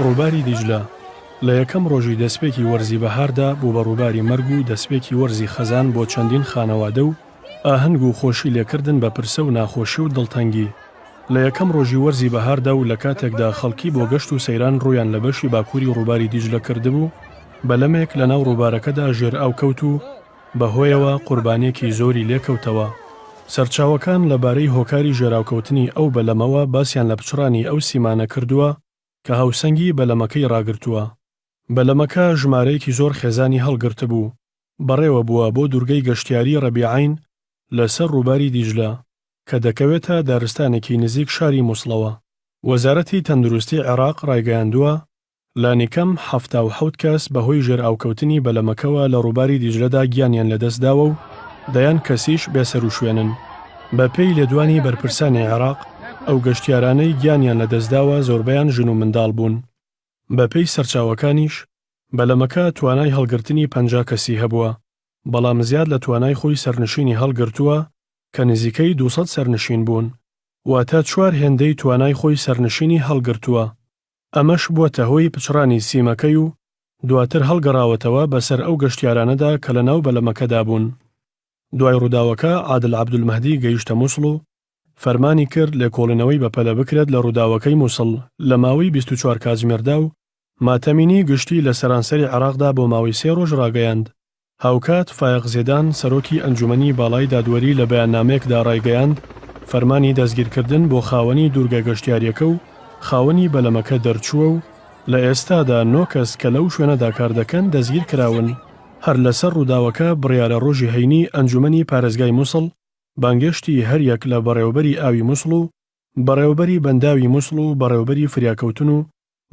ڕووباری دیجلە، لە یەکەم ڕۆژی دەستپێکی وەرزی بەهاردا بوو بە ڕووباری مەرگ و دەستپێکی وەرزی خەزان بۆ چەندین خانەوادە و ئاهەنگ و خۆشی لێکردن بە پرسە و ناخۆشی و دڵتەنگی. لە یەکەم ڕۆژی وەرزی بەهاردا و لە کاتێکدا خەڵکی بۆ گەشت و سەیران ڕوویان لە بەشی باکووری ڕووباری دیجلە کردبوو، بەلەمێک لەناو ڕووبارەکەدا ژێرئاو کەوت و بەهۆیەوە قوربانییەکی زۆری لێکەوتەوە. سەرچاوەکان لەبارەی هۆکاری ژێراوکەوتنی ئەو بەلەمەوە باسیان لە پچڕانی ئەو سیمانە کردووە کە هاوسەنگی بەلەمەکەی ڕاگرتووە. بەلەمەکە ژمارەیەکی زۆر خێزانی هەڵگرتبوو، بەڕێوە بووە بۆ دوورگەی گەشتیاری ڕەبیعەین لەسەر ڕووباری دیجلە، کە دەکەوێتە دارستانێکی نزیک شاری موسڵەوە. وەزارەتی تەندروستی عێراق ڕایگەیاندووە، لانیکەم 77 کەس بەهۆی ژێرئاوکەوتنی بەلەمەکەوە لە ڕووباری دیجلەدا گیانیان لەدەستداوە و دەیان کەسیش بێسەروشوێنن. بەپێی لێدوانی بەرپرسانی عێراق، ئەو گەشتیارانەی گیانیان لەدەستداوە زۆربەیان ژن و منداڵ بوون. بەپێی سەرچاوەکانیش، بەلەمەکە توانای هەڵگرتنی 50 کەسی هەبووە، بەڵام زیاد لە توانای خۆی سەرنشینی هەڵگرتووە کە نزیکەی 200 سەرنشین بوون، واتە چوار هێندەی توانای خۆی سەرنشینی هەڵگرتووە. ئەمەش بووەتە هۆی پچڕانی سیمەکەی و دواتر هەڵگەڕاوەتەوە بەسەر ئەو گەشتیارانەدا کە لەناو بەلەمەکەدا بوون. دوای ڕووداوەکە عادل عەبدولمەهدی گەیشتە موسڵ و فەرمانی کرد لێکۆڵینەوەی بەپەلە بکرێت لە ڕووداوەکەی موسڵ لە ماوەی 24 کاتژمێردا و ماتەمینی گشتی لە سەرانسەری عێراقدا بۆ ماوەی سێ ڕۆژ ڕاگەیاند. هاوکات فایەق زێدان سەرۆکی ئەنجومەنی باڵای دادوەری لە بەیاننامەیەکدا ڕایگەیاند، فەرمانی دەستگیرکردن بۆ خاوەنی دوورگە گەشتیارییەکە و خاوەنی بەلەمەکە دەرچووە و لە ئێستادا نۆ کەس کە لەو شوێنەدا کاردەکەن دەستگیرکراون. هەر لەسەر ڕووداوەکە بڕیارە ڕۆژی هەینی ئەنجومەنی پارێزگای موسڵ بانگێشتی هەریەک لە بەڕێوەبەری ئاوی موسڵ و بەڕێوەبەری بەنداوی موسڵ و بەڕێوەبەری فریاکەوتن و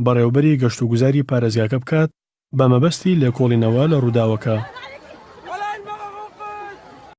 بەڕێوەبەری گەشتوگوزاری پارێزگاکە بکات بە مەبەستی لێکۆڵینەوە لە ڕووداوەکە.